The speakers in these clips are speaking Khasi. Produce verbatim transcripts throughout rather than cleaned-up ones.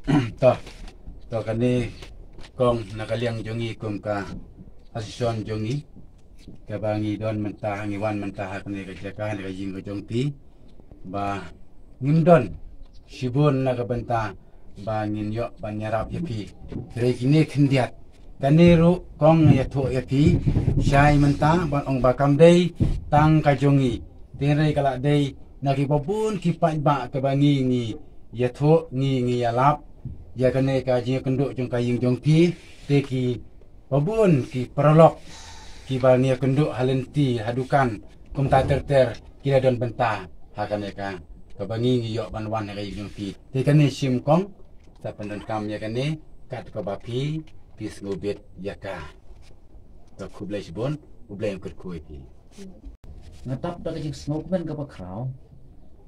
To, to kane kong na ka liang jong ngi kum ka association jong ngi, kaba ngi don mynta, ngi wan mynta ha kane ka jaka, ha ka ïing ka jong phi, ba ngim don shibun na ka bynta ba ngin ïoh ban ïarap ïa phi. Hynrei kine khyndiat, kane ruh kong ïathuh ïa phi shai mynta ban ong ba kam dei tang ka jong ngi. Te hynrei ka la dei na kiba bun ki paidbah kaba ngi, ngi ïathuh, ngi, ngi ïalap ïa kane ka jingïakynduh jong ka ïing jong phi. Te kiba bun ki paralok kiba ngi ïakynduh ha lynti, ha dukan, kumta ter ter, ki la don bynta ha kane ka, kaba ngi, ngi ïoh ban wan ha ka ïing jong phi. Te kane shim kong, sa pyndonkam ïa kane kat kaba phi, phi sngewbit ïa ka. To khublei shibun, U Blei un kyrkhu ïa phi. Nga tap da ka jingsngewkmen kaba khraw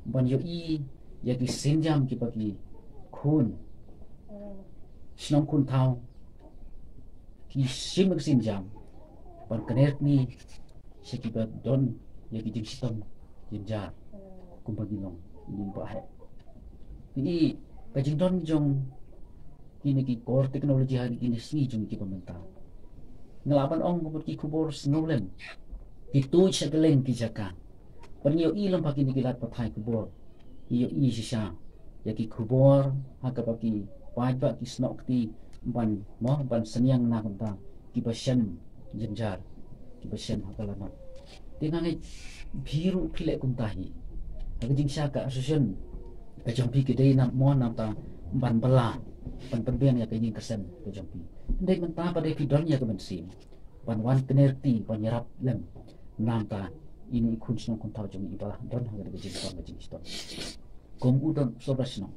ban ïohi ïa ki sienjam kiba ki khun shnong khun thaw ki shim ïa ki sienjam ban kner kni sha kiba don ïa ki jingshitom jynjar kumba ki long. Ïa ba heh, ki, ka jingdon jong kine ki core technology ha kine ki sngi jong kiba mynta. Nga lah ban ong ka mut ki khubor sngewlem, ki tuid sha kylleng ki jaka. Ban ïohi lem ha kine ki lad pathai khubor, ïohi shisha ïa ki khubor ha kaba ki paidbah ki snoh kti ban, mo, ban synñiang na ka bynta kiba shem jynjar, kiba shem ha ka lanot. Te nga ngeit phi ruh phi leh kumta hi. Ha ka jingshai ka association ka jong phi ka dei na, mo, namar ban bylla, ban pynbiang ïa ka ïing ka sem ka jong phi. Hynrei mynta pat dei phi don ïa ka mynsiem ban wan kner kti, ban ïarap lem namar ine i khun shnong khun thaw jong ngi iba la don ha ka jingshitom, ka jingshitom. Kum u don sor shnong,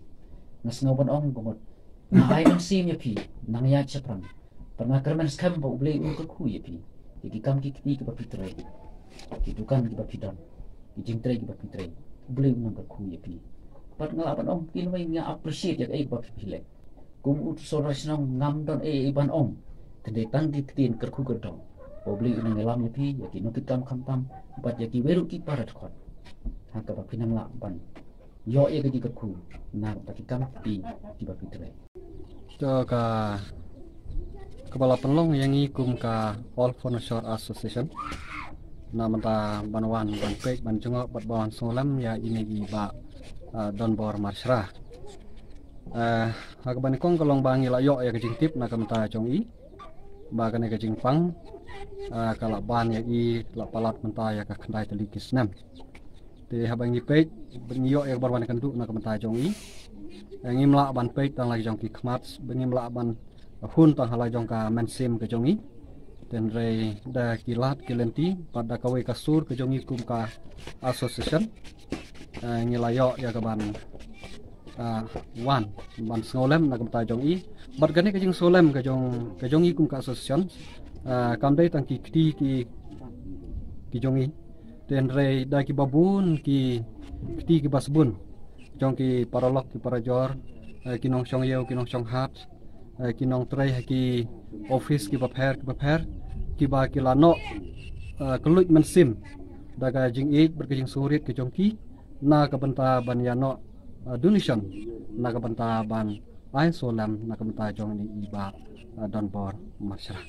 nga sngew ban ong ka mut, nga ai mynsiem ïa phi, nang ïaid shaphrang. Bad nga kyrmen skhem ba U Blei un kyrkhu ïa phi, ïa ki kam ki kti kiba phi trei, ki dukan kiba phi don, ki jingtrei kiba phi trei, U Blei un kyrkhu ïa phi. Bad nga lah ban ong, kine wei nga appreciate ïa kaei kaba phi leh. Kum u sor shnong ngam don ei ei ban ong, te dei tang ki ktien kyrkhu kyrdoh ba U Blei un nang ïalam ïa phi, ïa ki nongkitkam khamtam bad ïa kiwei ruh ki para dkhot, ha kaba phin nang lah ban ïoh ïa ka jingkyrkhu na ka bynta ki kam ki, kiba phi trei. To ka, kaba la pynlong ïa ngi kum ka All Furniture Association na ka bynta ban wan ban peit, ban jngoh bad ban sngewlem ïa ine i Bah, ah, Donbor Marshra. Eh, ha kaba nyngkong ka long ba ngi la ïoh ïa ka jingtip na ka bynta jong i ba kane ka jingpang, ah, ka la ban ïa i, la palat mynta ïa ka khyndai tylli ki snem. Te haba ngi peit, ba ngi ïoh ïa ka bar wan ïakynduh na ka bynta jong i, eh, ngim lah ban peit tang la jong ki khmat, ba ngim lah ban hun tang ha la jong ka mynsiem ka jong i. Te hynrei da ki lad ki lynti bad da kawei ka sur ka jong i kum ka association, eh, ngi la ïoh ïa ka ban, ah, wan ban sngewlem na ka bynta jong i. Bad kane ka jingsngewlem ka jong, ka jong i kum ka association, ah, kam dei tang ki kti ki, ki jong i. Te hynrei da kiba bun ki kti kiba sbun jong ki paralok ki parajor, eh, ki nongshong ïew ki nongshong hat, eh, ki nongtrei ha ki office kiba pher kiba pher, kiba ki la noh, eh, kylluid mynsiem da ka jingïeit bad ka jingsngewrit ka jong ki na ka bynta ban ïa noh, eh, donation na ka bynta ban ai sngewlem na ka bynta jong ine i Bah, eh, Donbor Marshra.